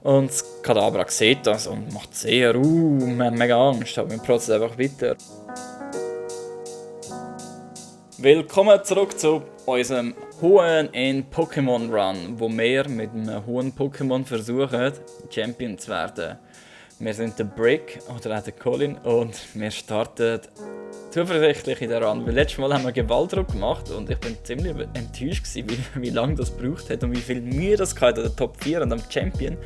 Und das Kadabra sieht das und macht sehr, wir haben mega Angst, aber wir protzen einfach weiter. Willkommen zurück zu unserem Huhn in Pokémon Run, wo wir mit einem hohen Pokémon versuchen, Champion zu werden. Wir sind der Brick oder auch der Colin und wir starten zuversichtlich in der Run. Weil letztes Mal haben wir Gewaltdruck gemacht und ich bin ziemlich enttäuscht gewesen, wie lange das gebraucht hat und wie viel Mühe das hatte an der Top 4 und am Champion.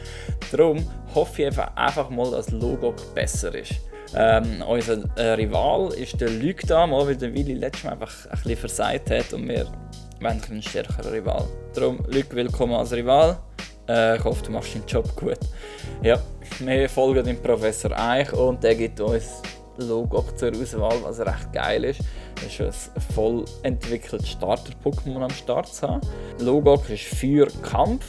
Darum hoffe ich einfach mal, dass Logok besser ist. Unser Rival ist der Luc da, weil der Willi letztes Mal einfach ein bisschen versagt hat und wir wollen einen stärkeren Rival. Darum, Luc, willkommen als Rival. Ich hoffe, du machst deinen Job gut. Ja, wir folgen dem Professor Eich und der gibt uns Logok zur Auswahl, was recht geil ist. Das ist ein voll entwickeltes Starter-Pokémon am Start zu haben. Logok ist für Kampf.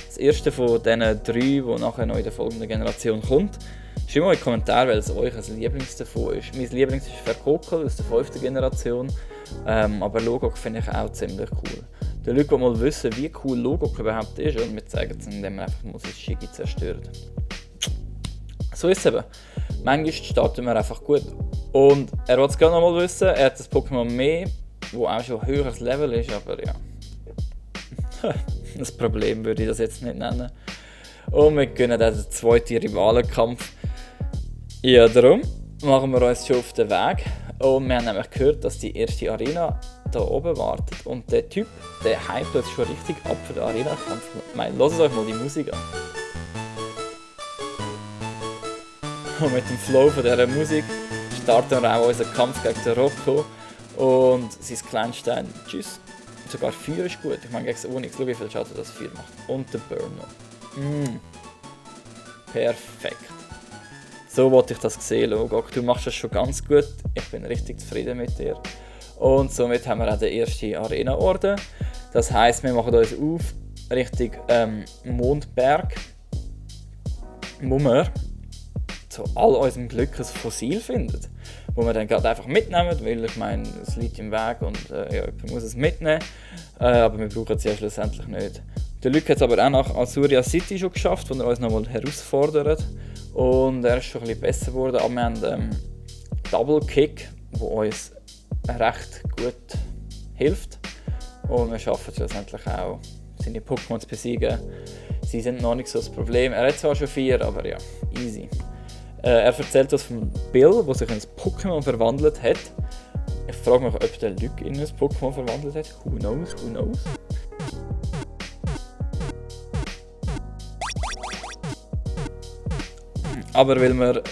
Das erste von diesen 3, die nachher noch in der folgenden Generation kommt. Schreibt mal in die Kommentare, welches euch ein Lieblings davon ist. Mein Lieblings ist Verkokel aus der 5. Generation. Aber Logok finde ich auch ziemlich cool. Die Leute wollen mal wissen, wie cool Logok überhaupt ist und wir zeigen es, indem wir einfach mal sein Shigi zerstören. So ist es eben. Manchmal starten wir einfach gut. Und er will es gerne noch mal wissen, er hat das Pokémon mehr, das auch schon ein höheres Level ist, aber ja. Das Problem würde ich das jetzt nicht nennen. Und wir gewinnen dann den zweiten Rivalenkampf. Ja, darum machen wir uns schon auf den Weg. Und wir haben nämlich gehört, dass die erste Arena hier oben wartet. Und der Typ, der hypt jetzt schon richtig ab für den Arena-Kampf. Ich meine, hört euch mal die Musik an. Und mit dem Flow von dieser Musik starten wir auch unseren Kampf gegen den Rocco. Und sein Kleinstein, tschüss. Sogar Feuer ist gut. Ich meine, gegen das Onyx, schau wie viel Schaden das Feuer macht. Und der Burner. Perfekt. So wollte ich das sehen, Logok. Du machst das schon ganz gut. Ich bin richtig zufrieden mit dir. Und somit haben wir auch den ersten Arena-Orden. Das heisst, wir machen uns auf Richtung Mondberg, wo wir zu all unserem Glück ein Fossil finden. Wo wir dann gerade einfach mitnehmen, weil ich meine, es liegt im Weg und jemand muss es mitnehmen. Aber wir brauchen es ja schlussendlich nicht. Der Luc hat es aber auch nach Azuria City schon geschafft, wo er uns nochmal herausfordert. Und er ist schon ein bisschen besser geworden, aber wir haben Double Kick, der uns recht gut hilft. Und wir schaffen es schlussendlich auch, seine Pokémon zu besiegen. Sie sind noch nicht so das Problem. Er hat zwar schon 4, aber ja, easy. Er erzählt uns von Bill, der sich in ein Pokémon verwandelt hat. Ich frage mich, ob der Luc in ein Pokémon verwandelt hat. Who knows, who knows? Aber weil wir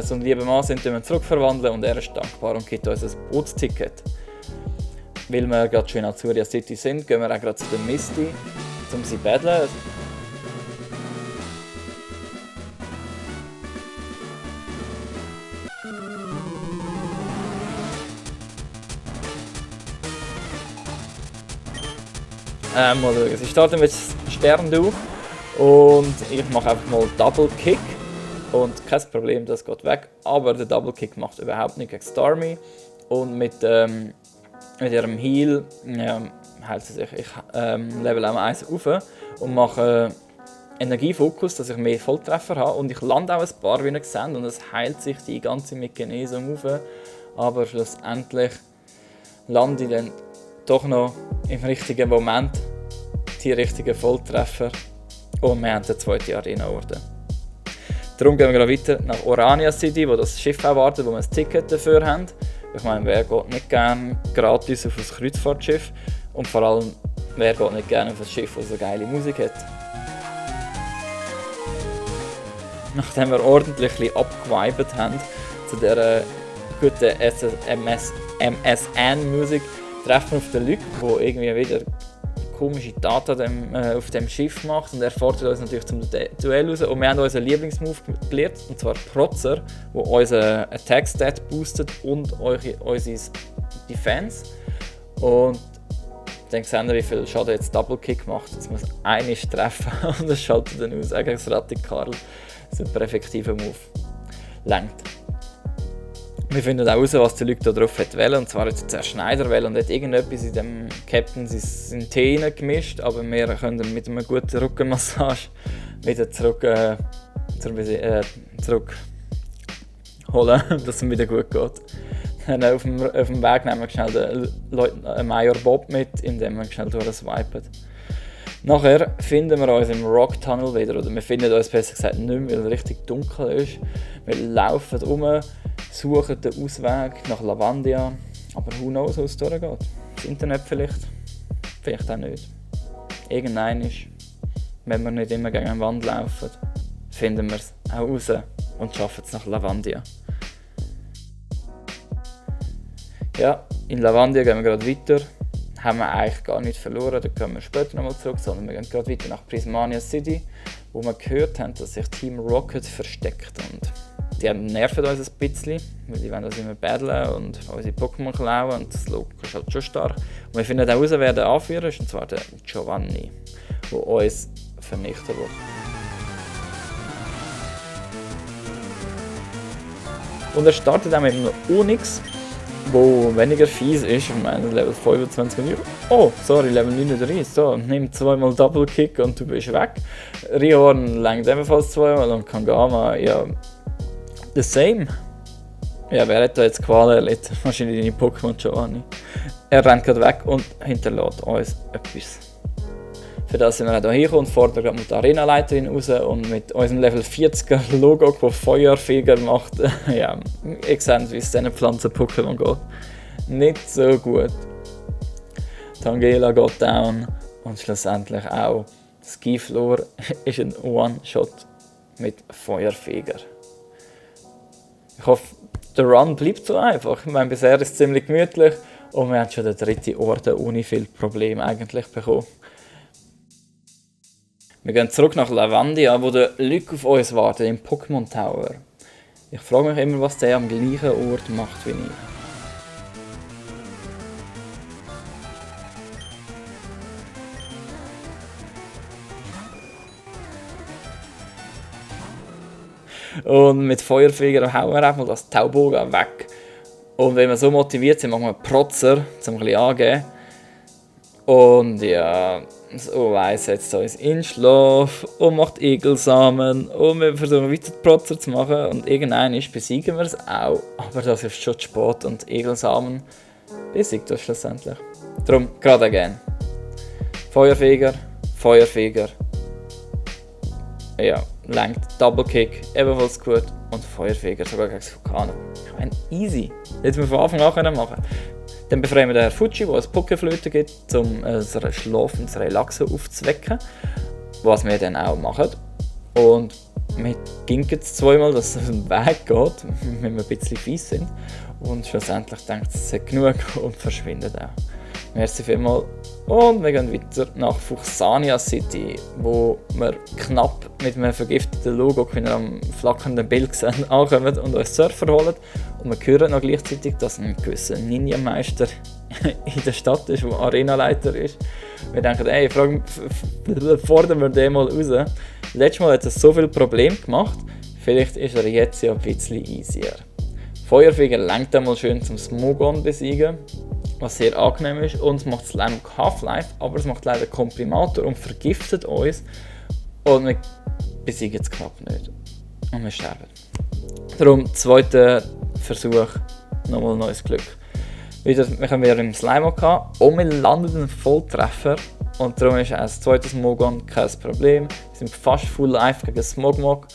so ein lieber Mann sind, wir zurückverwandeln und er ist dankbar und gibt uns ein Bootsticket. Weil wir gerade schon in Azuria City sind, gehen wir auch gerade zu der Misty, um sie zu battlen. Mal schauen. Sie starten mit Sterndu und ich mache einfach mal Double Kick. Und kein Problem, das geht weg. Aber der Double Kick macht überhaupt nicht gegen Starmie. Und mit ihrem Heal heilt sie sich. Ich level auch 1 auf und mache Energiefokus, dass ich mehr Volltreffer habe. Und ich lande auch ein paar, wie ihr seht. Und es heilt sich die ganze mit Genesung auf. Aber schlussendlich lande ich dann doch noch im richtigen Moment die richtigen Volltreffer. Und wir haben den zweiten Arena-Orden. Darum gehen wir weiter nach Orania City, wo das Schiff auch wartet, wo wir ein Ticket dafür haben. Ich meine, wer geht nicht gerne gratis auf ein Kreuzfahrtschiff? Und vor allem, wer geht nicht gerne auf ein Schiff, das so geile Musik hat? Nachdem wir ordentlich abgewiped haben zu dieser guten MSN-Musik, treffen wir auf den Luc, der irgendwie wieder komische Daten auf dem Schiff macht und er fordert uns natürlich zum Duell raus. Und wir haben unseren Lieblingsmove gelernt, und zwar Protzer, der unseren Attack-Stat boostet und unsere Defense. Und dann sehen wir, wie viel Schaden jetzt Double Kick macht. Es muss einmal treffen und das schaltet dann aus. Eigentlich radikal. Super effektiver Move. Längt. Wir finden auch heraus, was die Leute da drauf wählen. Und zwar jetzt der Schneider wählen und hat irgendetwas in dem Captain seinen Tee gemischt, aber wir können ihn mit einer guten Rückenmassage wieder zurückholen, dass es ihm wieder gut geht. Dann auf dem Weg nehmen wir schnell den Major Bob mit, indem wir schnell durchswipen. Nachher finden wir uns im Rock Tunnel wieder, oder wir finden uns besser gesagt nicht mehr, weil es richtig dunkel ist. Wir laufen rum, suchen den Ausweg nach Lavandia, aber who knows, wo es durchgeht. Das Internet vielleicht auch nicht. Irgendwann ist, wenn wir nicht immer gegen eine Wand laufen, finden wir es auch raus und schaffen es nach Lavandia. Ja, in Lavandia gehen wir gerade weiter. Haben wir eigentlich gar nicht verloren, da kommen wir später nochmal zurück, sondern wir gehen gerade weiter nach Prismania City, wo wir gehört haben, dass sich Team Rocket versteckt. Und die nerven uns ein bisschen, weil die wollen uns immer battlen und unsere Pokémon klauen und das Logo ist halt schon stark. Und wir finden auch heraus, wer der Anführer ist, und zwar der Giovanni, der uns vernichten will. Und er startet auch mit einem Onyx, wo weniger fies ist. Ich meine, Level 25 und oh, sorry, Level 39. So, nimm zweimal Double Kick und du bist weg. Rihorn lenkt ebenfalls zweimal und Kangama, ja, the same. Ja, wer hat da jetzt Qual erlebt? Wahrscheinlich deine Pokémon Giovanni. Er rennt gerade weg und hinterlässt uns etwas. Für das sind wir auch hier und fordern gerade mit der Arenaleiterin raus und mit unserem Level 40er Logo, das Feuerfeger macht. Ja, ihr seht, wie es diesen Pflanzen-Pokémon geht. Nicht so gut. Tangela geht down und schlussendlich auch Skiflor ist ein One-Shot mit Feuerfeger. Ich hoffe, der Run bleibt so einfach. Ich meine, bisher ist es ziemlich gemütlich und wir haben schon den dritten Orden ohne viel Probleme eigentlich bekommen. Wir gehen zurück nach Lavandia, wo der Luke auf uns wartet, im Pokémon Tower. Ich frage mich immer, was der am gleichen Ort macht wie ich. Und mit Feuerfeger hauen wir einfach das Tauboga weg. Und wenn wir so motiviert sind, machen wir Protzer, um ein bisschen angeben. Und ja, so weiss setzt uns in Schlaf und macht Egelsamen und wir versuchen weiter die Protzer zu machen und irgendwann besiegen wir es auch, aber das ist schon zu spät und Egelsamen besiegt uns schlussendlich. Darum gerade again. Feuerfeger, Feuerfeger. Ja, lenkt Double Kick, ebenfalls gut und Feuerfeger sogar gegen das Vulkan. Ich meine, easy. Hätten wir von Anfang an machen. Dann befreien wir den Herr Fuji, der eine Pokéflöte gibt, um das Schlafen und das Relaxen aufzuwecken. Was wir dann auch machen. Und wir ginken es zweimal, dass es auf den Weg geht, wenn wir ein bisschen fies sind. Und schlussendlich denkt es, es ist genug und verschwindet auch. Merci vielmals. Und wir gehen weiter nach Fuchsania City, wo wir knapp mit einem vergifteten Logo, wie wir am flackernden Bild sehen, ankommen und uns Surfer holen. Und wir hören noch gleichzeitig, dass ein gewisser Ninja-Meister in der Stadt ist, der Arenaleiter ist. Wir denken, ey, fordern wir den mal raus. Letztes Mal hat es so viele Probleme gemacht, vielleicht ist er jetzt ja ein bisschen easier. Feuerfeger lenkt einmal schön zum Smogon besiegen, was sehr angenehm ist, und es macht Slam Half-Life, aber es macht leider Komprimator und vergiftet uns und wir besiegen es knapp nicht und wir sterben. Darum, zweiter Versuch, nochmal neues Glück. Wir haben wieder im Slime gehabt und wir landen einen Volltreffer und darum ist auch das zweite Smogon kein Problem. Wir sind fast full life gegen Smogmog,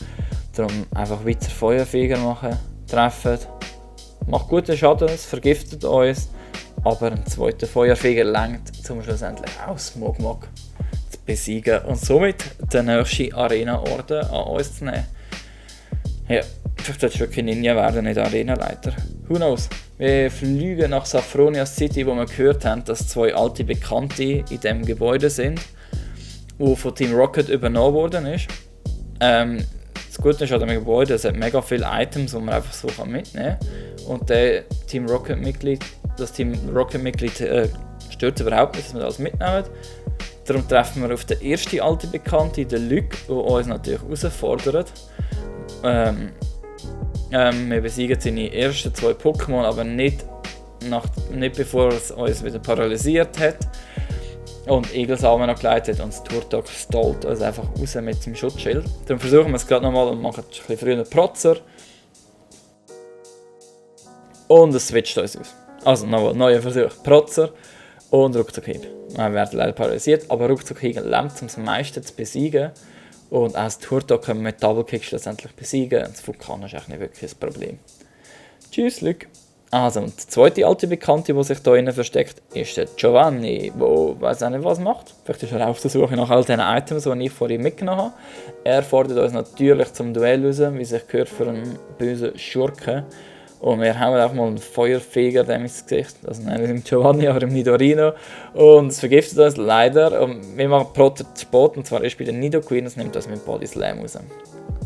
darum einfach weiter Feuerfeger machen, treffen, macht guten Schaden, es vergiftet uns. Aber ein zweiter Feuerfeger lenkt, um schlussendlich auch Smogmog zu besiegen und somit den nächsten Arena-Orden an uns zu nehmen. Ja, vielleicht sollte wirklich Ninja werden, nicht Arenaleiter. Who knows? Wir fliegen nach Saffronia City, wo wir gehört haben, dass zwei alte Bekannte in diesem Gebäude sind, die von Team Rocket übernommen worden ist. Das Gute ist an dem Gebäude, es hat mega viele Items, die man einfach so mitnehmen kann. Und das Team Rocket-Mitglied stört überhaupt nicht, dass wir das mitnehmen. Darum treffen wir auf den ersten alten Bekannten, den Luke, der uns natürlich herausfordert. Wir besiegen seine ersten 2 Pokémon, aber nicht bevor es uns wieder paralysiert hat. Und Egelsamen noch geleitet und das Turtok stolt uns einfach raus mit seinem Schutzschild. Dann versuchen wir es gerade nochmal und machen ein bisschen früher Protzer. Und es switcht uns aus. Also nochmal, neuer Versuch. Protzer und Ruckzuckhieb. Wir werden leider paralysiert, aber Ruckzuckhieb lernt, um das meiste zu besiegen. Und auch das Turtok können wir mit Double Kick schlussendlich besiegen. Das Vulkan ist eigentlich nicht wirklich ein Problem. Tschüss, Luke. Also, und die zweite alte Bekannte, die sich hier innen versteckt, ist der Giovanni, der weiss auch nicht, was macht. Vielleicht ist er auf der Suche nach all diesen Items, die ich vorhin mitgenommen habe. Er fordert uns natürlich zum Duell raus, wie sich gehört für einen bösen Schurken. Und wir hauen einfach mal einen Feuerfeger dem ins Gesicht. Also nicht im Giovanni, aber im Nidorino. Und es vergiftet uns leider. Und wir machen Protzer zu spät, und zwar erst bei der Nidoqueen, das nimmt uns mit Body Slam raus.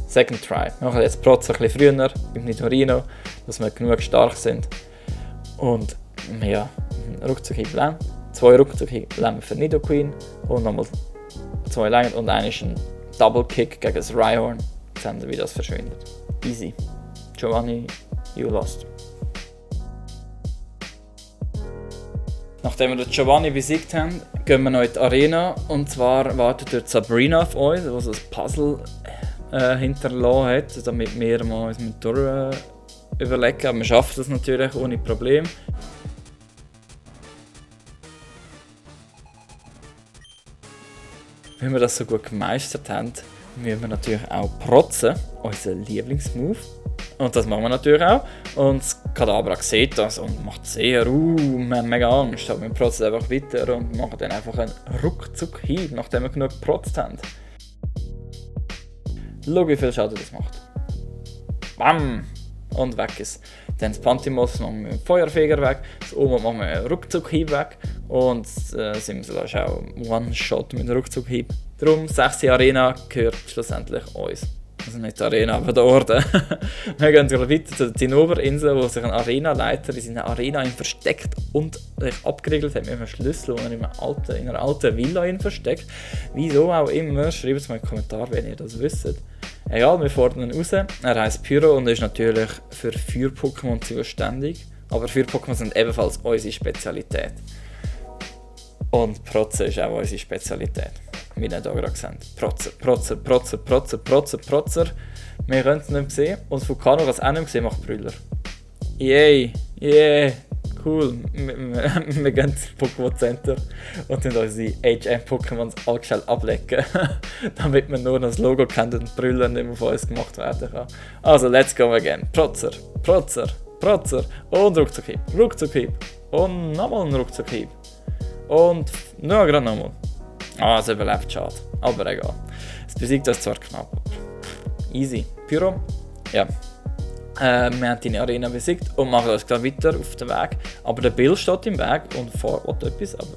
Second Try. Wir machen jetzt Protzer ein bisschen früher, beim Nidorino, dass wir genug stark sind. Und ja, Ruckzuckhieb Lärm. 2 Ruckzuckhieb Lärm für Nidoqueen. Und nochmal 2 Längen. Und einer ist ein Double Kick gegen das Rhyhorn. Jetzt sehen wir, wie das verschwindet. Easy. Giovanni, you lost. Nachdem wir den Giovanni besiegt haben, gehen wir noch in die Arena. Und zwar wartet dort Sabrina auf uns, die so ein Puzzle hinterlassen hat, damit wir mal uns durch überlegen. Aber wir schaffen das natürlich ohne Problem. Wenn wir das so gut gemeistert haben, müssen wir natürlich auch protzen, unser Lieblingsmove. Und das machen wir natürlich auch. Und das Kadabra sieht das und macht sehr mega Angst. Aber wir protzen einfach weiter und machen dann einfach einen Ruckzuck-Hieb, nachdem wir genug geprotzt haben. Schau, wie viel Schaden das macht. Bam! Und weg ist. Dann das Pantimos machen wir mit dem Feuerfeger weg. Das Oma machen wir einen Ruckzuck-Hieb weg. Und das Simsel ist auch One-Shot mit einem Ruckzuck-Hieb. Darum, 6. Arena gehört schlussendlich uns. Also nicht die Arena, aber der Orden. Wir gehen weiter zu der Zinnoberinsel, wo sich ein Arenaleiter in seiner Arena versteckt und sich abgeriegelt hat mit einem Schlüssel, den er in einer alten Villa versteckt. Wieso auch immer, schreibt es mal in den Kommentaren, wenn ihr das wisst. Egal, wir fordern ihn raus. Er heisst Pyro und ist natürlich für Feuer-Pokémon zuständig. Aber Feuer-Pokémon sind ebenfalls unsere Spezialität. Und Protzen ist auch unsere Spezialität. Wie ihr hier gerade seht. Protzer, Protzer, Protzer, Protzer, Protzer, Protzer. Wir können es nicht sehen. Und das Vulcano, was auch nicht sehen, macht Brüller. Yay, yeah, cool. Wir gehen ins Pokémon Center und unsere HM-Pokémons all schnell ablecken. Damit man nur noch das Logo kennt und Brüller nicht mehr von uns gemacht werden kann. Also, let's go again. Protzer, Protzer, Protzer. Und Ruckzuckhieb, Ruckzuckhieb. Und nochmal ein Ruckzuckhieb. Und nur gerade nochmal. Ah, es überlebt, schade. Aber egal. Es besiegt uns zwar knapp, aber easy. Pyro? Ja. Wir haben deine Arena besiegt und machen uns gleich weiter auf den Weg. Aber der Bill steht im Weg und fährt etwas, aber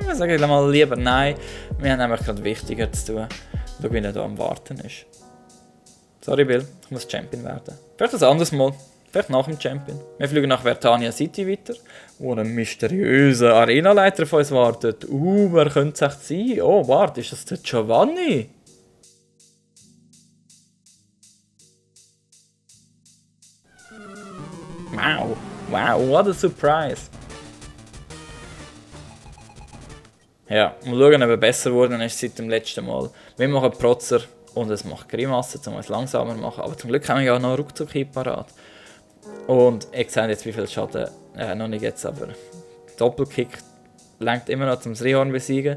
ich sage mal lieber nein. Wir haben nämlich gerade wichtiger zu tun. Schau, wie er hier am Warten ist. Sorry Bill, ich muss Champion werden. Vielleicht ein anderes Mal. Vielleicht nach dem Champion. Wir fliegen nach Vertania City weiter, wo ein mysteriöser Arenaleiter auf uns wartet. Wer könnte es echt sein? Oh, warte, ist das der Giovanni? Wow, wow, what a surprise. Ja, mal schauen, ob er besser geworden ist seit dem letzten Mal. Wir machen Protzer und es macht Grimassen, um es langsamer zu machen. Aber zum Glück haben wir ja noch einen Ruckzuck parat. Und ich sehe jetzt, wie viel Schaden, noch nicht jetzt, aber Doppelkick lenkt immer noch zum Rhyhorn besiegen.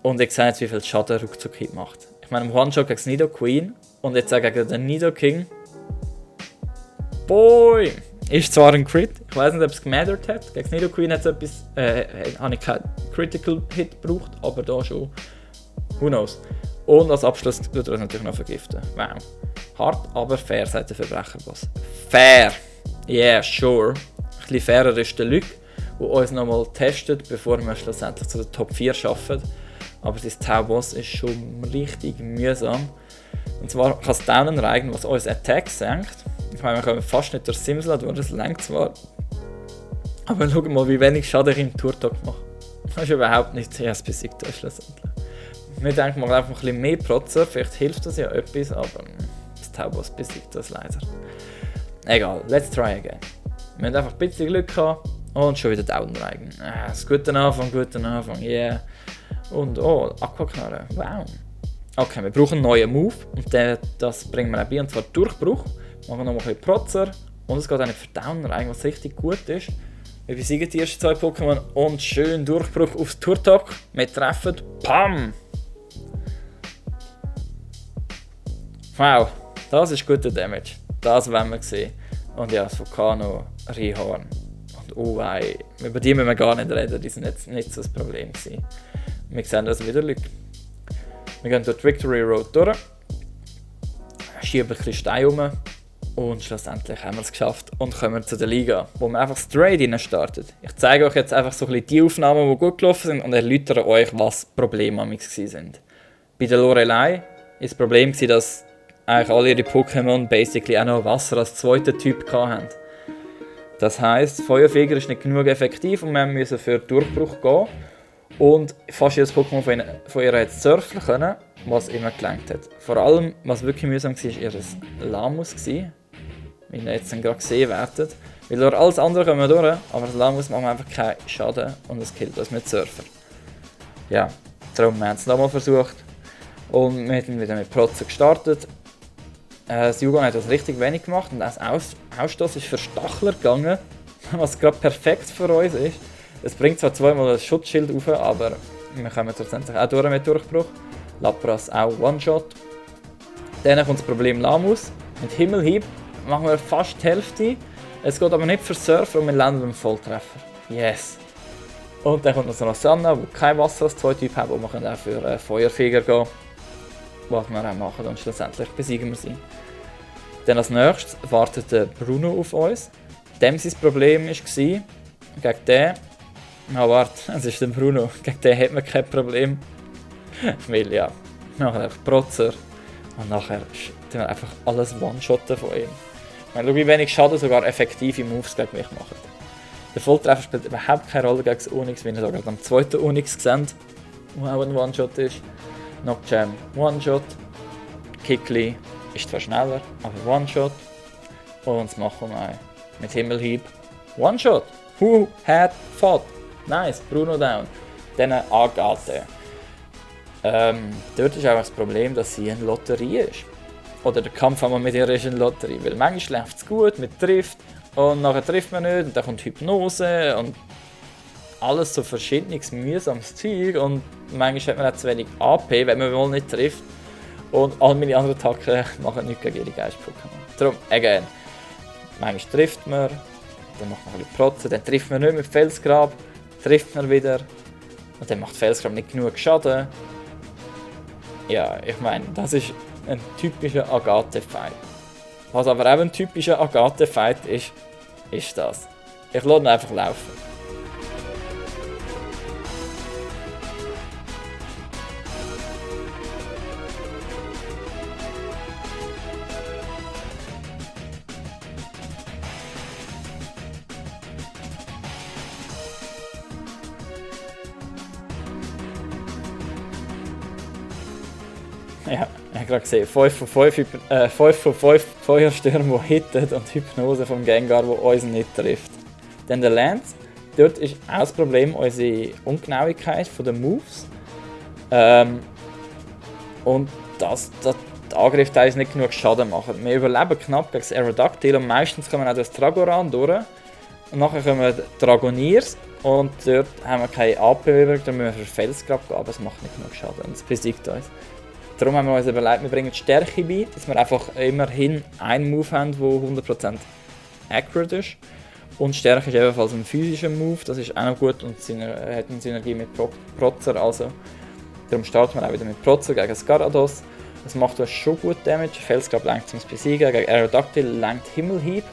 Und ich sehe jetzt, wie viel Schaden Ruckzuck macht. Ich meine, im One-Shot gegen das Nidoqueen und jetzt auch gegen den Nidoking. Boy! Ist zwar ein Crit, ich weiß nicht, ob es gemattert hat. Gegen das Nidoqueen hat es etwas, habe ich keinen Critical Hit gebraucht, aber da schon. Who knows? Und als Abschluss tut er uns natürlich noch vergiften. Wow. Hart, aber fair, sagt der Verbrecherboss. Fair! Yeah, sure. Ein bisschen fairer ist der Luke, der uns nochmal testet, bevor wir schlussendlich zu den Top 4 schaffen. Aber sein Tauboss ist schon richtig mühsam. Und zwar kann es Downen reigen, was uns Attack senkt. Ich meine, wir kommen fast nicht durch Simsla durch, das lenkt zwar. Aber schau mal, wie wenig Schaden ich im Turtok mache. Das ist überhaupt nicht sehr besiegt schlussendlich. Wir denken mal einfach ein bisschen mehr Protzer, vielleicht hilft das ja etwas, aber das Taubos besiegt das leider. Egal, let's try again. Wir haben einfach ein bisschen Glück gehabt und schon wieder Down Dragon. Das guten Anfang, yeah. Und oh, Aquaknarre, wow. Okay, wir brauchen einen neuen Move und das bringen wir auch bei, und zwar Durchbruch. Machen wir noch ein bisschen Protzer und es geht auch nicht für Down Dragon, was richtig gut ist. Wir besiegen die ersten 2 Pokémon und schön Durchbruch aufs Turtok. Wir treffen, PAM! Wow, das ist guter Damage. Das wollen wir sehen. Und ja, das Vulcano, Rhyhorn und Uwei. Über die müssen wir gar nicht reden, die sind jetzt nicht so das Problem gewesen. Wir sehen also wieder Leute. Wir gehen durch die Victory Road durch, schieben ein bisschen Steine rum und schlussendlich haben wir es geschafft und kommen zu der Liga, wo wir einfach straight rein startet. Ich zeige euch jetzt einfach so ein bisschen die Aufnahmen, die gut gelaufen sind und erläutere euch, was die Probleme waren. Bei der Lorelei war das Problem, dass eigentlich alle ihre Pokémon basically auch noch Wasser als zweiten Typ hatten. Das heisst, Feuerfeger ist nicht genug effektiv und wir müssen für Durchbruch gehen. Und fast jedes Pokémon von ihr hat surfen können, was immer gelangt hat. Vor allem, was wirklich mühsam war, war ihr Lamus. Wie ihr jetzt gerade gesehen werdet. Weil durch alles andere kommen wir durch, aber das Lamus macht einfach keinen Schaden und es killt uns mit Surfer. Ja, darum haben wir es nochmal versucht. Und wir haben wieder mit Protzen gestartet. Das Jugon hat das richtig wenig gemacht und als Ausstoß ist für Stachler gegangen, was gerade perfekt für uns ist. Es bringt zwar zweimal ein Schutzschild auf, aber wir kommen schlussendlich auch durch mit Durchbruch. Lapras auch One-Shot. Dann kommt das Problem Lamus. Mit Himmelhieb machen wir fast die Hälfte. Es geht aber nicht für Surfer und wir landen beim Volltreffer. Yes! Und dann kommt noch Sanna, die kein Wasser als Zweityp hat, wo wir auch für Feuerfeger gehen können. Was wir auch machen und schlussendlich besiegen wir sie. Dann als nächstes wartet der Bruno auf uns. Dem sein Problem war, gegen den... warte, es ist der Bruno. Gegen den hat man kein Problem. Weil ja, wir machen einfach Protzer. Und nachher tun wir einfach alles One-Shotten von ihm. Ich meine, schau, wie wenig Schaden sogar effektive Moves gegen mich machen. Der Volltreffer spielt überhaupt keine Rolle gegen das Onyx, wie ihr sogar am zweiten Onyx seht, der auch ein One-Shot ist. Knockjam, One-Shot. Kickli ist zwar schneller, aber One-Shot. Und das machen wir mit Himmelhieb. One-Shot! Who had fought? Nice, Bruno down. Dann Agathe. Dort ist einfach das Problem, dass sie eine Lotterie ist. Oder der Kampf mit ihr ist eine Lotterie. Weil manchmal läuft es gut, man trifft und nachher trifft man nicht und dann kommt Hypnose und alles so verschiedenes mühsames Zeug und manchmal hat man auch zu wenig AP, wenn man wohl nicht trifft. Und all meine anderen Attacken machen nichts gegen ihre Geist-Pokémon. Darum, again, manchmal trifft man, dann macht man ein bisschen Protzen, dann trifft man nicht mit Felsgrab, trifft man wieder und dann macht Felsgrab nicht genug Schaden. Ja, ich meine, das ist ein typischer Agathe-Fight. Was aber auch ein typischer Agathe-Fight ist, ist das. Ich lasse ihn einfach laufen. Ja, ich habe gerade gesehen, 5 von 5 Feuerstürme, die hitten und Hypnose vom Gengar, die uns nicht trifft. Dann der Lance, dort ist auch das Problem unsere Ungenauigkeit der Moves. Und dass der Angriff teilweise nicht genug Schaden machen. Wir überleben knapp gegen das Aerodactyl und meistens kommen wir auch durch das Dragoran durch. Und nachher kommen Dragoniers und dort haben wir keine AP übrig, dann müssen wir für Felsgrab gehen, aber es macht nicht genug Schaden und es besiegt uns. Darum haben wir uns überlegt, wir bringen Stärke bei, dass wir einfach immerhin einen Move haben, der 100% accurate ist. Und Stärke ist ebenfalls ein physischer Move, das ist auch noch gut und hat eine Synergie mit Protzer. Also. Darum starten wir auch wieder mit Protzer gegen Scarados. Das macht uns schon gut Damage. Felsgrab lenkt zum Besiegen, gegen Aerodactyl lenkt Himmelhieb.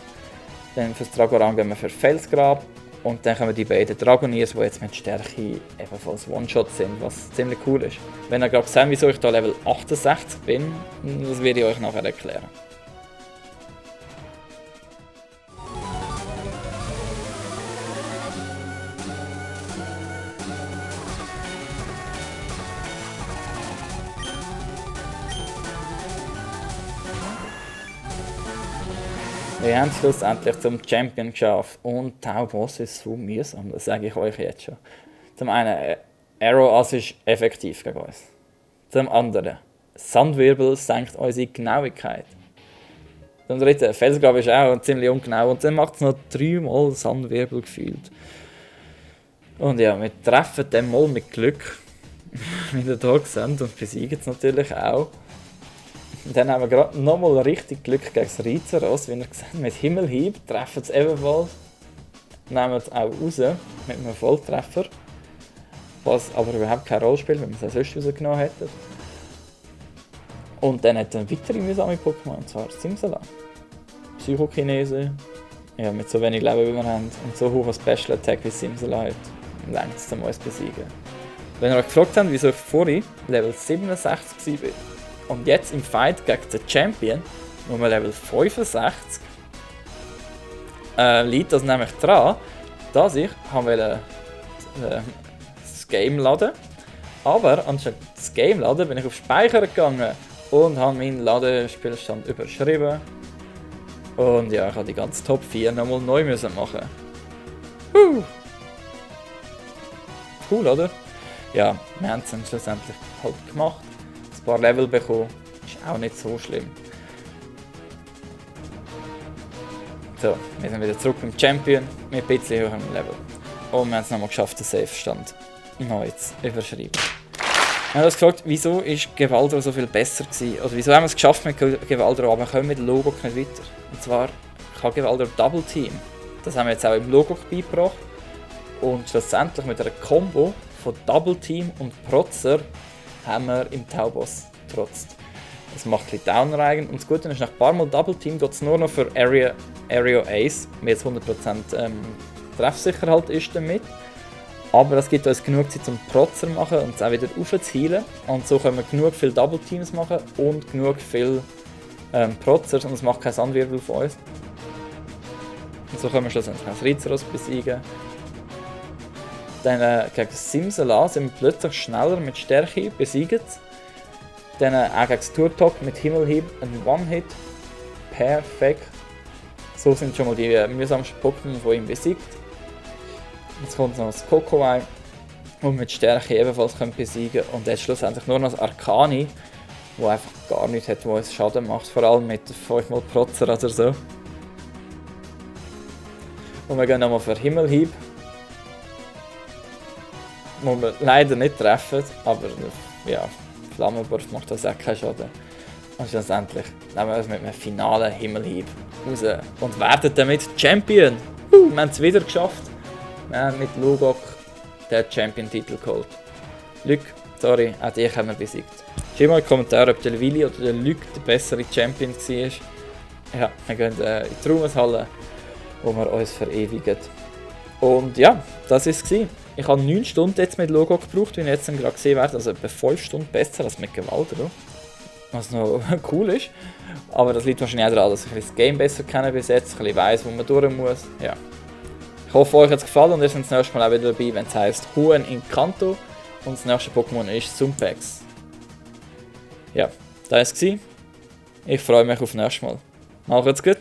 Dann für das Dragoran gehen wir für Felsgrab. Und dann kommen die beiden Dragoniers, die jetzt mit Stärke ebenfalls One-Shot sind, was ziemlich cool ist. Wenn ihr gerade seht, wieso ich da Level 68 bin, das werde ich euch nachher erklären. Wir haben es schlussendlich zum Champion geschafft. Und Tauboss ist so mühsam, das sage ich euch jetzt schon. Zum einen, Arrow Ass ist effektiv gegen uns. Zum anderen, Sandwirbel senkt unsere Genauigkeit. Zum dritten, Felsgraben ist auch ziemlich ungenau und dann macht es noch 3-mal Sandwirbel gefühlt. Und ja, wir treffen den mal mit Glück, wie ihr hier seht, und besiegen es natürlich auch. Und dann haben wir gerade nochmal richtig Glück gegen das Rizeros, wie ihr seht, mit Himmelhieb treffen es ebenfalls. Nehmen es auch raus mit einem Volltreffer. Was aber überhaupt keine Rolle spielt, wenn wir es sonst rausgenommen hätten. Und dann hat er weitere mühsame Pokémon, und zwar Simsala. Psychokinese. Ja, mit so wenig Leben wie wir haben und so hoher Special Attack wie Simsala hat, längt es, um uns zu besiegen. Wenn ihr euch gefragt habt, wieso ich vorhin Level 67 war und jetzt im Fight gegen den Champion nur Level 65, liegt das nämlich daran, dass ich das Game laden, aber anstatt das Game laden bin ich auf Speichern gegangen und habe meinen Ladespielstand überschrieben. Und ja, ich habe die ganze Top 4 nochmal neu machen. Cool, oder? Ja, wir haben es dann schlussendlich halt gemacht. Ein paar Level bekommen, ist auch nicht so schlimm. So, wir sind wieder zurück beim Champion mit ein bisschen höherem Level. Und wir haben es nochmal geschafft, den Safe-Stand neu zu überschreiben. Wir haben uns gefragt, wieso ist Gewaldro so viel besser gewesen? Oder wieso haben wir es geschafft mit Gewaldro, aber wir kommen mit Logok nicht weiter? Und zwar kann Gewaldro Double Team. Das haben wir jetzt auch im Logok beigebracht. Und schlussendlich mit einer Combo von Double Team und Protzer haben wir im Tauboss getrotzt. Das macht ein bisschen Downer eigen. Und das Gute ist, nach ein paar Mal Double Team geht es nur noch für Aerial Ace, wie jetzt 100% Treffsicherheit ist damit. Aber das gibt uns genug Zeit zum Protzer machen und es auch wieder aufzuheilen. Und so können wir genug viel Double Teams machen und genug viel Protzers und es macht keinen Sandwirbel von uns. Und so können wir schlussendlich auch das Rizeros besiegen. Dann gegen Simsala sind wir plötzlich schneller mit Stärke besiegt. Dann auch gegen das Turtok mit Himmelhieb ein One-Hit. Perfekt. So sind schon mal die mühsamsten Pokémon von ihm besiegt. Jetzt kommt noch das Kokowai, das wir mit Stärke ebenfalls besiegen können. Und jetzt schlussendlich nur noch das Arcani, das einfach gar nichts hat, was uns Schaden macht. Vor allem mit 5x Protzer oder so. Und wir gehen nochmal für Himmelhieb. Muss wir leider nicht treffen, aber ja, Flammenwurf macht das auch keinen Schaden. Und schlussendlich nehmen wir uns mit einem finalen Himmelhieb raus und werden damit Champion. Wir haben es wieder geschafft. Wir haben mit Logok den Champion-Titel geholt. Luc, sorry, auch dich haben wir besiegt. Schreib mal in die Kommentare, ob der Willi oder der Luc der bessere Champion war. Ja, wir gehen in die Traumeshalle, wo wir uns verewigen. Und ja, das war es. Ich habe 9 Stunden jetzt mit Logok gebraucht, wie ihr jetzt gerade gesehen werdet. Also etwa 5 Stunden besser als mit Gewaldro. Was noch cool ist. Aber das liegt wahrscheinlich auch daran, dass ich das Game besser kenne bis jetzt, ein bisschen weiss, wo man durch muss. Ja. Ich hoffe, euch hat es gefallen und ihr seid das nächste Mal auch wieder dabei, wenn es heisst Hoenn in Kanto und das nächste Pokémon ist Sumpex. Ja, das war es. Ich freue mich auf das nächste Mal. Macht's gut!